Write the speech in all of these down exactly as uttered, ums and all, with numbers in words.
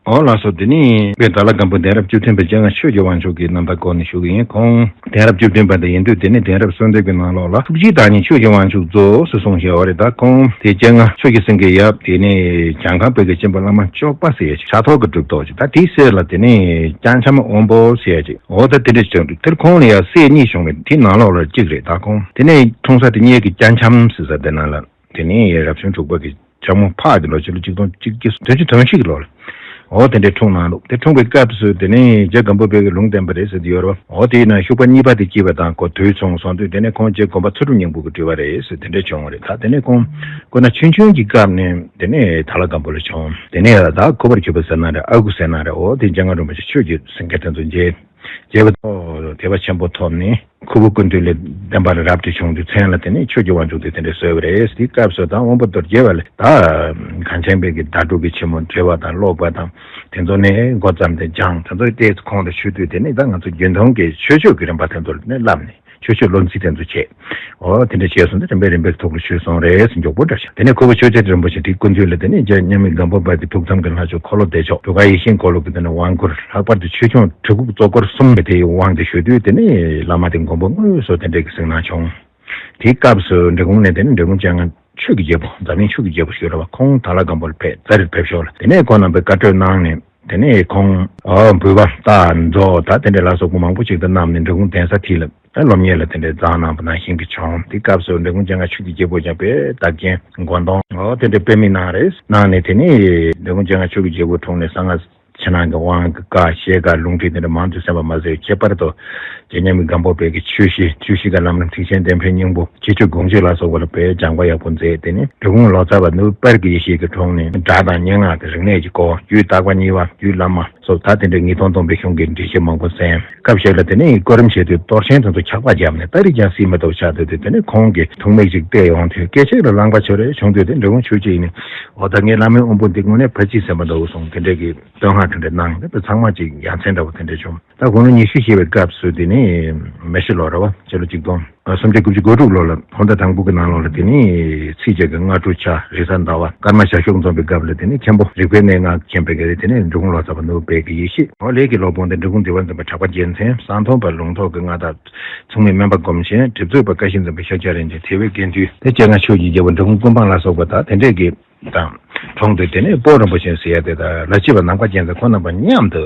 འོ་ལགས་སོ། དེ་ནི་དཔལ་ལྡན་དྭགས་ལྷ་སྒམ་པོ་གདན་རབས་བཅུ་བདུན་པ་སྤྱན་སྔ་ཆོས་ཀྱི་དབང་ཕྱུག་གི་རྣམ་ཐར་སྐོར་ནས་ཞུ་གི་ཡིན། ཁོང་གདན་རབས་བཅུ་བདུན་པ་དེ་ཡིན་དུས་དེ་ནི་གདན་རབས་གསོལ་འདེབས་ཀྱི་ནང་ལོགས་ལ་ཐུགས་རྗེའི་བདག་ཉིད་ཆོས་ཀྱི་དབང་ཕྱུག་རྫོགས་སུ་གསུངས་བཞག་པ་རེད། ད་ཁོང་དེ་སྤྱན་སྔ་ཆོས་ཀྱི་སེང་གེའི་ཡབ་དེ་ནི་གྱང་ཁང་དཔལ་གྱི་གཅེན་པོ་བླ་མ་ལྕོག་པ་ཟེར་ཡ་ཅིག་ཕྱག་ཐོག་གི་གྲུབ་ཐོབ་ཅིག་ད་དེའི་སྲས་ལ་དེ་ནི་སྐྱ་འཆམ་དབོན་པོ་ཟེར་ཡ་ཅིག་འོ་ད་དེ་འདྲ་ཅིག་བྱུང་དུས་དེར་ཁོང་ལ་ཡང་སྲས་གཉིས་བྱུང་བས་དེའི་ནང་ལོགས་ལ་གཅིག་རེད། ད་ཁོང་དེ་ནས་འཁྲུངས་ས་དེ་གཉལ་གྱི་སྐྱ་འཆམ་ཟེར་ས་དེ་ནང་ལ། དེ་ནས་རབ་བྱུང་དྲུག་པ་གི་ལྕགས་མོ་ཕག་གི་ལོ་ཕྱི་ལོ་གཅིག་སྟོང་གཅིག་བརྒྱ་བདུན་ཅུ་དོན་གཅིག་གི་ལོ་ལ། འོ་དེ་འདྲའི་འཁྲུངས་གནང་འདུག་དེ་འཁྲུངས་པའི་སྐབས་སུ་དེ་ནས་རྗེ་སྒམ་པོ་པའི་གི་ལུང་བསྟན་པ་རེད་ཟེར་དུ་ཡོད་རེད་བ། འོ་དེའི་ནང་ཤུག་པ་གཉིས་པ་དེ་སྐྱེས་པ་དང་ཁོ་དུས་མཚུངས་སོང་དུས་དེ་ནས་ཁོང་རྗེ་དགོན་པ་ཚུལ་ཁྲིམས་སྙིང་པོ་གི་སྤྲུལ་པ་རེད་ཟེར་དེ་འདྲ་བྱུང་བ་རེད། ད་དེ་ནས་ཁོང་སྐུ་ན་ཆུང་ཆུང་གི་སྐབས་ནས་དེ་ནས་དྭགས་ལྷ་སྒམ་པོ་ལ་བྱོན། དེ་ནས་ད་ཁུ་བར་གྱུར་པ་ཟེར་ན་རེད། ཨ་ཁུ་ཟེར་ན་རེད། འོ་དེ་སྤྱན་སྔ་རིན་པོ་ཆེ་ཆོས་ཀྱི་སེང་གེ་དེ་ཚོ་མཇལ། རྒྱལ་པོ་ཐོབ། དད་པ་ཆེན་པོ་ཐོབ་ནས་ཁུ་བོ་ཀུན་འདུས་ལས་བསྟན་པ་རབ་ཏུ་བྱུང་དུས་མཚན་ལ་དེ་ནས་ཆོས་ཀྱི་དབང་ཕྱུག་དེ་དེ་འདྲ་གསོལ་བ་རེད། དེའི་སྐབས་སུ་ད་དབོན་པོ་རྡོ་རྗེ་བ་ལས་ད་གངས་ཅན་པའི་གི་ཟླ་དྲུག་གི་ཆེན་མོ་བགྲེས་པ་དང་ཀློག་པ་དང་དེ་ཚོ་ནས་འགོ་བརྩམས་ཏེ་སྦྱངས། དེ་ཚོའི་ལྟས་ཁོང་དུ་ཆུད་དུས་དེ་ནས་ད་ང་ཚོ་རྒྱུན་མཐོང་གི་ཆོས་སྤྱོད་ཀྱི་རིམ་པ་དེ་ཚོ་ལ་ནས་བསླབས་ནས་ཆོས་སྤྱོད་བློ་འཛིན་དེ་ཚོ་བྱས། འོ་དེ་འདྲ་བྱས་སོང་ན་རིམ་པས་རིམ་པས་ཐུགས་ལ་ཆུད་སོང་རེད་ཟེར་མགྱོགས་པོ་འདྲ་ཞིག་དེ་ནས་ཁུ་བོ་ཆོས་རྒྱལ་རིན་པོ་ཆེ་དེའི་སྐུ་མདུན་ལ་དེ་ནས་རྗེ་མཉམ་མེད་སྒམ་པོ་པ་དེ་ཐུགས་དམ་གྱི་ལྷ་མཆོག་འཁོར་ལོ་བདེ་མཆོག་སྒྲོལ་དཀར་ཡེ་ཤེས་འཁོར་ལོ་གི་དེ་ནས་དབང་བསྐུར། ལྷག་པར་དུ་ཆོས་སྐྱོང་གྲི་གུག་གཙོ་འཁོར་གསུམ་དེའི་དབང་དུ་ཞུ་དུས་དེ་ནས་བླ་མ་དེ་མགོན་པོ་དངོས་སུ་དེ་འདྲའི་གི་གཟིགས་སྣང་བྱུང་། དེའི་སྐབས་སུ་འབྲི་གུང་ནས་དེ་ནས་འབྲི་གུང་སྤྱན་སྔ་ཆོས་ཀྱི་རྒྱལ་པོ་འཛམ་གླིང་ཆོས་ཀྱི་རྒྱལ་པོ་ཞུ་ར་བ་ཁོང་དྭགས་ལྷ་སྒམ་པོ་ལ་ཕེབས་ཙཱ་རིར་ཕེབས་ཤོག་ལ་དེ་ནས་ཁོང་རྣམ་པས་བཀའ་གྲོས་གནང་ནས། དེ་ནས་ཁོང་འབུལ་བ་རྟ་མཛོ་ད་དེ་འདྲ་ལ་སོགས་པ་མང་པོ་ཅིག་ཏུ་བསྣམས་ནས་འབྲི་གུང་གདན་ས་དེ་ལ་སློབ་གཉེར་ལ་དེ་འདྲའི་བརྫངས་གནང་པ་ནང་བཞིན་གྱི་བྱུང་། དེ་སྐབས་སུ་འབྲི་གུང་སྤྱན་སྔ་ཆོས་ཀྱི་རྒྱལ་པོ་ཀྱང་དཔེ་དག་རྒྱན་མགོ་འདོང་འོ་དེ་འདྲ་དཔེ་མི་གནང་རེད་གནང་ནས་དེ་ནས་འབྲི་གུང་སྤྱན་སྔ་ཆོས་ཀྱི་རྒྱལ་པོ་འཁྲུངས་ནས་གསང་སྔགས་ཕྱི་ནང་གི་དབང་གི་བཀའ་བཤད་བཀའ་ལུང་ཁྲིད་དེ་འདྲ་མང་དུ་གསན་པ་མ་ཟད་ཁྱད་པར་དུ་རྗེ་མཉམ་མེད་སྒམ་པོ་པའི་གི་ཆོས་གཞི་ཆོས་གཞི་ཀ་ལམ་རིམ་ཐེག་ཆེན་བདེན་པའི་སྙིང་པོ། ཁྱད་ཆོས་དགོངས་གཅིག་ལ་སོགས་པ་ལ་དཔེ་སྦྱངས་པ་ཡག་པོ་མཛད། དེ་ནས་འབྲི་གུང་ལོ་ཙཱ་བ་ནོར་བུ་དཔལ་གྱི་ཡེ་ཤེས་ཀྱིས་འཁྲུངས་ནས་སྒྲ་དང་སྙན་ངག་གི་རིག་གནས་ཀྱི་སྐོར་རྒྱུད་བརྟག་པ་གཉིས་པ་རྒྱུད་བླ་མ་སོགས་ད་དེ་འདྲའི་ཉིས་སྟོང་སྟོང་པའི་གཞུང་གི་འགྲེལ་བཤད་མང་པོ་གསན། སྐབས་ཤིག་ལ་དེ་ནས་སྐོར་རིམ་བྱེད་དུས་གཏོར་ཆེན་དེ་ཚོ་ཆག་པ་བརྒྱབ་ནས་སྟ་རི་ཀྱང་སྲིད་མི་ཐུབ་ཆགས་དུས་དེ་ནས་ཁོང་གིས་ཐུགས་མིག་ཅིག་བལྟས་ཡོང་དུས་སྐད་ཅིག་ལ་རླངས་པ་བྱོ་རེ་བྱུང་དུས་དེ་འབྲི་གུང་ཆོས་རྗེ་ཡིན་ནས་འོ་ད་ངའི་བླ་མའི་དབོན་པོ་འདི་དངོས་གནས་ཕ་གཅིག་ཟེར་བ་འདྲ་བོ་སོང་དེ་འདྲའི་གི་བསྟོད་བསྔགས་དེ་འདྲ་གནང་དེ་ཚང་མ་ཅིག་ཡ་མཚན་འདྲ་བོ་དེ་འདྲ་བྱུང་། ད་དགུང་ལོ་ཉི་ཤུ་བཞེས་པའི་སྐབས་སུ་དེ་ནས་མེ་ཤི་ལོ་ར་བ་སྤྱི་ལོ་གཅིག་སྟོང་སུམ་བརྒྱ་དགུ་བཅུ་གོ་དྲུག་ལོ་ལ་ཧོར་ཟླ་དང་པོ་གི་ནང་ལོགས་ལ་དེ་ནས་ཚེས་བརྒྱད་ཀྱི་སྔ་དྲོ་ཆ་རེས་གཟའ་ཟླ་བ་ཀརྨ་ཞྭ་གཤོག་འཛོམས་པའི་སྐབས་ལ་དེ་ནས་མཁན་པོ་རིག་པའི་གནས་ལྔ་མཁྱེན་པའི་གི་དེ་ནས་འབྲི་གུང་ལོ་ཙཱ་བ་ནོར་བུ་དཔལ་གྱི་ཡེ་ཤེས་འོ་ལས་ཀྱི་སློབ་དཔོན་དེ་འབྲི་གུང་བདེ་བ་འཛིན་པ་གྲགས་པ་རྒྱལ་མཚན་ཟམ་གདོང་པ་ལུང་རྟོགས་ཀྱི་མངའ་བདག་མཚུངས་མེད་སྨན་པ་སྒོམ་ཆེན་གྲིབ་མཚོན་པ་བཀའ་བཞིན་འཛིན་པ་ཤཱཀྱ་རིན་ཆེན་དེ་བས་དགེ་འདུན་དེ་སྤྱན་སྔ་ཆོས་ཀྱི་རྒྱལ་པོ་འབྲི་གུང་ཀུན་སྤངས་ལ་སོགས་པ་དང་དེ་འདྲས་ཀྱི། དང་། གྲོང་དུ་དེ་ནས་སྤོ་རིན་པོ་ཆེ་ཟེར་ཡ་དེ་དང་ལ་བྱེ་བ་ནམ་མཁའ་རྒྱལ་མཚན་ཁོ་རྣམ་པ་མཉམ་དུ་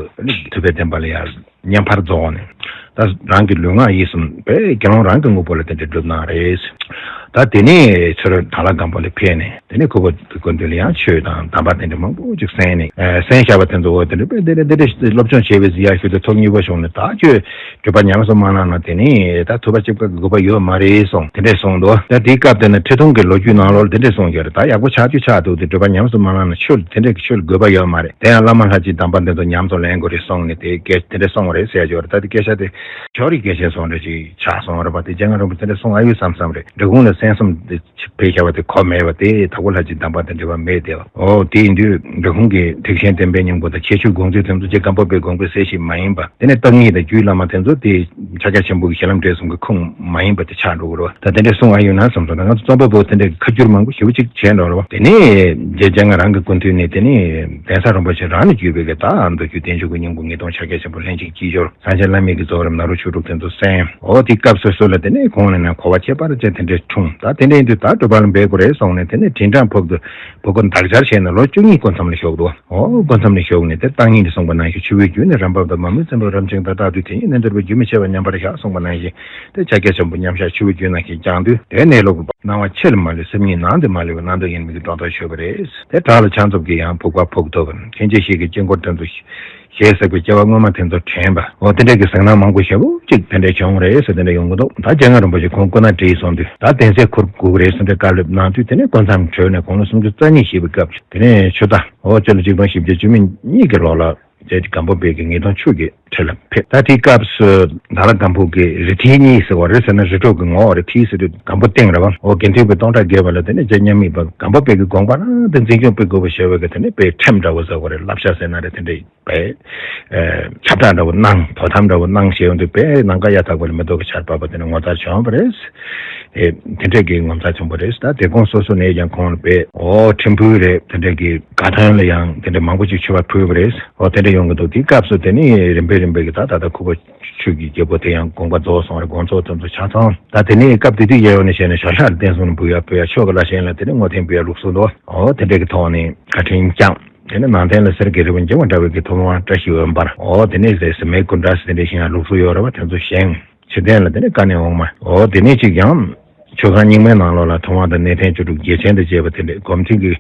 ཐུབ་པའི་བསྟན་པ་ལ་ཡར་མཉམ་འཕར་རྫོགས་ནས། ད་རང་གི་ལུས་ངག་ཡིད་གསུམ་པས་དགེ་སློང་རང་གི་དངོས་པོ་ལ་དེ་འདྲ་སྒྲུབ་གནང་རེད། ད་དེ་ནས་ཚུར་དྭགས་ལྷ་སྒམ་པོ་ལ་ཕེབས་ནས་དེ་ནས་ཁུ་བོ་དེ་སྐུ་མདུན་ལ་ཡང་ཆོས་དང་གདམས་པ་དེ་འདྲ་མང་པོ་ཅིག་གསན་ནས་གསན་བཞག་པ་དེ་ཚོ་འོ་དེ་འདྲ་དཔེ་དེ་འདྲ་དེ་འདྲ་སློབ་སྦྱོང་བྱས་པའི་གཟི་ཡག་ཤོས་དེ་ཐོབ་སྙིང་པོ་བྱུང་ནས་ད་ཁྱོད། སྒྲུབ་པ་ཉམས་སུ་མ་བླངས་ན་དེ་ནི་ད་ཐུབ་པ་གཅིག་པ་གི་དགོས་པ་ཡོད་མ་རེད་གསུངས་དེ་འདྲས་གསུངས་འདུག་ད་དེའི་སྐབས་དེ་ནི་ཁྲི་སྟོང་གི་ལོ་རྒྱུས་ནང་ལོགས་དེ་འདྲས་གསུངས་ཡོད་རེད། ད་ཡག་པོ་ཆགས་རྒྱུ་ཆགས་འདུག་དེ་སྒྲུབ་པ་ཉམས་སུ་མ་བླངས་ན་ཆོས་དེ་འདྲས་ཀྱི་ཆོས་ལ་དགོས་པ་ཡོད་མ་རེད། དེ་ཡང་བླ་མ་ལྷ་གཅིག་གདམས་པ་འདི་ཚོ་ཉམས་སུ་ལེན་དགོས་རེད་གསུངས་ནས་དེ་སྐད་དེ་འདྲས་གསུངས་རེད་ཟེར་ཡ་ཡོད་རེད། ད་དེ་སྐད་ཆ་དེ་ཕྱོགས་རིས་སྐད་ཆ་སོང་འདྲ་ཅིག་ཆགས་སོང་རེད་པ། དེ་སྤྱན་སྔ་རིན་པོ་ཆེ་དེ་འདྲས་གསུངས་ཨ་ཡོད་བསམ་བསམ་རེད། འབྲི་གུང་ལ་གསན་བསམ་དེ་ཕེབས་བཞག་པ་དེ་གོ་མེད་པ་དེ་དྭགས་པོ་ལྷ་གཅིག་གདམས་པ་དེ་འདྲས་པ་མེད་དེ་བ། ཨོ་དེ་ཡིན་དུས་འབྲི་གུང་གི་ཐེག་ཆེན་བསྟན་པའི་སྙིང་པོ་དང་ཁྱད་ཆོས་དགོངས་གཅིག་དེ་ཚོ་རྗེ་སྒམ་པོ་པའི་དགོངས་པའི་གསལ་བྱེད་མ་ཡིན་པ། དེ་ནས་བརྟག་གཉིས་དང་རྒྱུད་བླ་མ་དེ་ཚོ་དེ་ཕྱག་རྒྱ་ཆེན་པོ་གི་ཞལ་ལམ་འབྲས་གསུམ་གྱི་ཁུངས་མ་ཡིན་པ་དེ་ཆགས་འགྲོ་གི་རེད་བ། ད་དེ་འདྲས་གསུངས་ཨ་ཡོད་ན་བསམ་སོང་། ད་ང་ཚོ་རྩོམ་པ་པོ་དེ་འདྲས་ཁ་བསྒྱུར་མང་པོ་ཞེ་པོ་ཅིག་བྱས་འགྲོ་རེད་བ། དེ་ནས་རྗེ་སྤྱན་སྔ་རང་གི་སྐུ་མདུན་ནས་དེ་ནས་གདན་ས་རིན་པོ་ཆེ་རང་ནས་བརྒྱུད་པའི་གི་ད་མདོ་རྒྱུད་བསྟན་བཅོས་ཀྱི་སྙིང་པོ་ཉིས་སྟོང་ཕྱག་རྒྱ་ཆེན་པོ་ལྷན་ཅིག་དཀྱིལ་འཁྱོར་གསང་ཆེན་བླ་མེད་ཀྱི་རྫོགས་རིམ་ནཱ་རོ་ཆོས་དྲུག་དེ་ཚོ་གསན། འོ་དེ་སྐབས་སོ་སོ་ལ་དེ་ནས་ཁོང་ནས་ན་གོ་བ་ཁྱད་པར་ཅན་དེ་འདྲས་འཁྲུངས། ད་དེ་འདྲས་ཡིན་དུས་ད་སྒྲུབ་པ་ལ་འབད་དགོས་རེད་གསུངས་ནས་དེ་ནས་དྲིན་གྲངས་ཕོག་ཏུ་བུ་གོ་འདག་སྦྱར་བྱས་ནས་ལོ་བཅུ་གཉིས་སྐུ་མཚམས་ལ་བཞུགས་འདུག་འོ་སྐུ་མཚམས་ལ་བཞུགས་ནས་དེ་བརྟག་གཉིས་ནས་གསུངས་པ་ནང་བཞིན་ཆུ་བོའི་རྒྱུན་ནི་རབ་འབབ་དང་མ་མོའི་རྩེ་མོར་རབ་འབྱིང་དང་རྟག་ཏུ་དེ་ཉིད་གནས་འདིར་བའི་རྒྱུན་མི་ཆད་པར་ཉམས་པར་བཞག་གསུངས་པ་ནང་བཞིན་དེ་ཕྱག་རྒྱ་ཆེན་པོ་མཉམ་བཞག་ཆུ་བོའི་རྒྱུན་ནང་བཞིན་བསྐྱངས་དུས་དེ་གནས་ལུགས་སྣང་བ་ཆེ་ལ་མ་ལུས་སེམས་ཉིད་ནང་དུ་མ་ལུས་པའི་སྣང་མདོག་དབྱེར་མེད་ཀྱི་སྒྲོ་འདོགས་ཆོད་པ་རེད། དེ་བྲག་ལ་ཕྱག་མཛུབ་ཀྱིས་ཡང་ཕུག་པ་ཕུག་ཐུབ་མཁན་ཆེན་ཞིག་གི་དཀྱིལ་འཁོར་དེ་ཚོ་ཞལ་བསྲེགས་པའི་སྐྱེ་བ་སྔོན་མ་དེ་ཚོ་དྲན་པ་འོ་དེ་འདྲ་གི་གཟིགས་སྣང་མང་པོ་ཞེ་པོ་ཅིག་དེ་འདྲ་བྱུང་རེད་ཟེར་དེ་འདྲ་ཡོང་གི་འདུག་ད་སྤྱན་སྔ་རིན་པོ་ཆེ་ཁོང་སྐུ་ན་བགྲེས་སོང་དུས་ད་གདན་སའི་འཁོར་དགོས་ཀྱི་རེད་ཟེར་འདྲ་བཀའ་སློབ་གནང་དུས་དེ་ནས་སྐུ་མཚམས་གྲོལ་ནས་དགུང་ལོ་སུམ་ཅུ་རྩ་གཉིས་བཞེས་པའི་སྐབས་དེ་ནས་ཆུ་ཟླ་འོ་སྤྱི་ལོ་གཅིག་སྟོང་བཞི་བརྒྱ་བཅུ་གཉིས་ཀྱི་ལོ་ལ་རྗེ་སྒམ་པོ་པའི་གི་ངེས་དོན་ཆོས་ཀྱི་ཁྲི་ལ་ཕེབས། ད་དེའི་སྐབས་སུ་དྭགས་ལྷ་སྒམ་པོ་གི་རི་ཁྲི་གཉིས་ཟེར་བ་རི་ཟེར་ན་རི་ཁྲོད་ཀྱི་ངོ་བོ་རེད། ཁྲི་ཟེར་དུས་སྒམ་པོ་སྟེང་རེད་བ། འོ་དགེ་འདུན་པའི་སྟོང་ཕྲག་བརྒལ་བ་ལ་དེ་ནས་རྗེ་མཉམ་མེད་པ་སྒམ་པོ་པའི་གི་དགོངས་པ་རང་དེ་འཛིན་སྐྱོང་སྤེལ་དགོས་པ་ཞེས་པའི་གི་དེ་ནས་དཔེ་ཁྲིམས་འདྲ་བོ་ཟེར་བ་རེད། བསླབ་བྱ་ཟེར་ན་རེད། དེ་འདྲའི་དཔེ་ཁྱབ་བསྒྲགས་འདྲ་བོ་གནང་དོ་དམ་འདྲ་བོ་གནང་བྱས་ཡོང་དུས་དཔེ་ནམ་མཁའ་གཡའ་དག་པ་ལས་མེ་ཏོག་གི་ཆར་བབས་པ་དེ་ནས་ངོ་མཚར་བྱུང་བ་རེད། དེ་དེ་འདྲས་ཀྱི་ངོ་མཚར་ཆེན་པོ་རེད། ད་དེ་གོང་སོ་སོ་ནས་ཀྱང་ཁོང་ལ་དཔེ་འོ་ཕྲན་བུ་རེད། དེ་འདྲས་ཀྱི་དགའ་སྟོན་ལ་ཡང་དེ་འདྲས་མང་པོ་ཅིག་མཆོད་པ་ཕུལ་བ་རེད། འོ་དེ་འདྲས་ཡོང་གི་འདུག་དེའི་སྐབས་སུ་དེ་ནི་རིམ་པས་རིམ་པས་ཀྱི་ད་ད་ལྟ་ཁུ་བོ་ཆོས་ཀྱི་རྒྱལ་པོ་དེ་ཡང་དགོངས་པ་རྫོགས་སོང་རེད། དགོངས་རྫོགས་དོན་དུ་ཆ་ཚང་ད་དེ་ནས་སྐབས་དེ་དུས་ཡལ་ཡོང་ནས་བྱས་ནས་ཞར་ཞར་བསྟན་སྲུང་འབུལ་ཡ་ཕུལ་ཡ་ཆོ་ག་བླ་ཆེན་ལ་དེ་ནས་བསྔོ་རྟེན་འབུལ་ཡ་ལུགས་སྲོལ་འདུག་འོ་དེ་འདྲས་ཀྱི་ཐོག་ནས་བཀའ་དྲིན་བསྐྱངས། དེ་ནས་ནང་རྟེན་ལ་གསེར་གྱི་རི་བོ་འགྱེད་པ་འདྲ་བའི་གི་ཐུབ་དབང་བཀྲ་ཤིས་འོད་འབར། འོ་དེ་ནས་ཟེར་ཟེར་མའི་སྐུ་འདྲ་ཟེར་དེ་འདྲས་ཤིང་ཡང་ལུགས་སྲོལ་ཡོད་རེད་བ། དེ་ཚོ་བཞེངས། ཕྱིར་གཏན་ལ་དེ་ནས་བཀའ་ནན་འོག་མ། འོ་དེ་ནས་ཅིག་ཡང་མཆོད་ཁང་རྙིང་མའི་ནང་ལོགས་ལ་ཐུབ་དབང་དང་གནས་བརྟན་བཅུ་དྲུག་རྒྱལ་ཆེན་དང་བཅས་པ་དེ་འདྲས་སྒོམ་ཐིག་གི་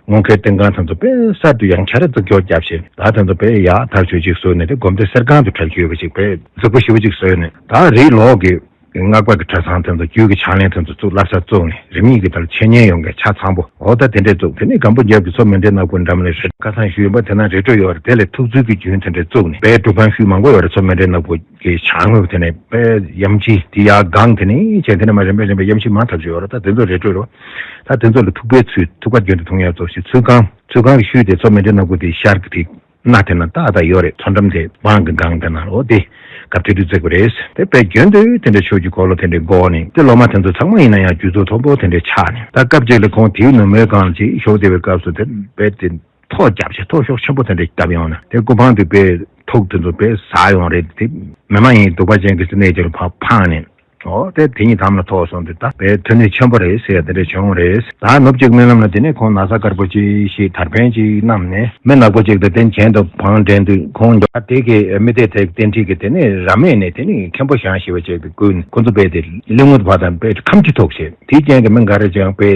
དངོས་ཁེལ་བསྟན་ཁང་དེ་ཚོ་དཔེ་གསར་དུ་ཡང་བསྐྱར་རྩིག་སྐྱོར་བརྒྱབ་བྱས། ད་དེ་ཚོ་དཔེ་ཡག་ཐག་ཆོད་ཅིག་བཟོས་ནས་དེ་སྒོམ་སྡེ་གསེར་ཁང་དུ་གྲལ་བཤད་པ་ཅིག་དཔེ་རྫིག་པོ་ཞེ་པོ་ཅིག་བཟོས་ནས། ད་རིའི་ལོགས་ཀྱི་སྔགས་པ་གི་གྲྭ་ཚང་དེ་ཚོ་རྒྱུད་ཀྱི་ཕྱག་ལེན་དེ་ཚོ་བཙུགས། བསླབ་བྱ་བཙུགས་ནས་རིམ་གཉིས་ཀྱི་ཐད་ལ་འཆད་ཉན་ཡོང་མཁན་ཆ་ཚང་པོ་འོ་ད་དེ་འདྲས་བཙུགས། དེ་ནས་སྒམ་པོ་རྒྱབ་ཀྱི་མཚོ་མཎྜལ་ནག་པོའི་འགྲམ་ལ་རེ་ཁ་སང་ཞུས་ཡིན་པ་དེ་ན་རི་ཁྲོད་ཡོད་རེད། དེ་ལས་ཐུགས་བརྩེ་གི་རྒྱུན་དེ་འདྲས་བཙུགས་ནས་དཔེ་སྒྲུབ་ཁང་ཤུལ་མང་པོ་ཡོད་རེད། མཚོ་མཎྜལ་ནག་པོ་གི་བྱང་ངོས་དེ་ནས་དཔེ་ཡམ་ཆི་དེ་ཡར་སྒང་དེ་ནས་བྱས་དེ་ནས་མར་རིམ་པས་རིམ་པས་ཡམ་ཆི་མང་ཐག་ཆོད་ཡོད་རེད། ད་དེ་ཚོ་རི་ཁྲོད་རེད་བ། ད་དེ་ཚོ་ལ་ཐུག་པའི་ཚུལ་ཐུག་པ་རྒྱུན་དུ་འཐུང་ཡག་ཚོ་ཞིག་ཚུལ་ཁང་། ཚུལ་ཁང་གི་ཤུལ་དེ་མཚོ་མཎྜལ་ནག་པོ་དེ་ཤར་གྱི་དེ་སྣ་དེ་ན་ཏག་ཏག་ཡོད་རེད། མཚོ་འགྲམ་དེ་སྤང་གི་སྒང་དེ་ན་འོ་དེ་སྐབས་དེ་དུས་བརྩིགས་པ་རེད། དེ་དཔེ་རྒྱུན་དུ་དེ་འདྲའི་ཆོས་ཀྱི་འཁོར་ལོ་དེ་འདྲའི་བསྐོར་ནས་དེ་སློབ་མ་དེ་ཚོ་ཚང་མ་ཡིན་ན་ཡང་རྒྱུད་ཚོགས་མཐོན་པོ་དེ་འདྲའི་ཆགས་ནས། ད་སྐབས་གཅིག་ལ་ཁོང་དེའི་ནུབ་མོའི་སྒང་ལ་ཅིག་ཞོགས་བསྡད་པའི་སྐབས་སུ་དེ་དཔེ་དེ་ཐོག་བརྒྱབ་བྱས་ཐོག་ཤོག་ཆེན་པོ་དེ་འདྲ་བརྒྱབ་ཡོང་ན་དེ་སྐུ་འཕང་དེ་དཔེ་ཐུག་དེ་ཚོ་དཔེ་ཟག་ཡོང་རེད། དེ་མི་མ་ཡིན་གདུག་པ་ཅན་གྱི་གནས་ཀྱི་ལ་ཕར་འཕངས་ནས། འོ་དེ་དེ་ཉིད་དམ་ལ་ཐོགས་སོང་དུས་ད་དཔེ་མཐུ་ནུས་ཆེན་པོ་རེད་ཟེར་ཡ་དེ་འདྲ་བྱུང་རེད། ད་ནུབ་གཅིག་སྨོན་ལམ་ལ་དེ་ནས་ཁོང་ན་བཟའ་དཀར་པོ་ཅིག་ཞིག་དར་འཕེན་ཅིག་བསྣམས་ནས་མི་ནག་པོ་ཅིག་དང་དེ་གྱེན་དུ་བང་འགྲན་དུས་ཁོང་མགྱོགས་དེ་གི་མི་སྡེ་དེ་གི་རྟེན་འབྲེལ་གྱི་དེ་ནས་རབ་མེད་ནས་དེ་ནས་མཁན་པོ་ཞང་ཞེས་པ་ཅིག་ཏུ་བསྐོས་ནས་ཁོ་ཚོ་དཔེ་དེ་གླེང་མོལ་བ་དང་དཔེ་ཁམས་ཀྱི་ཐོག་བྱས། དེའི་རྐྱེན་གྱིས་མི་འགའ་རེ་ཅང་དཔེ་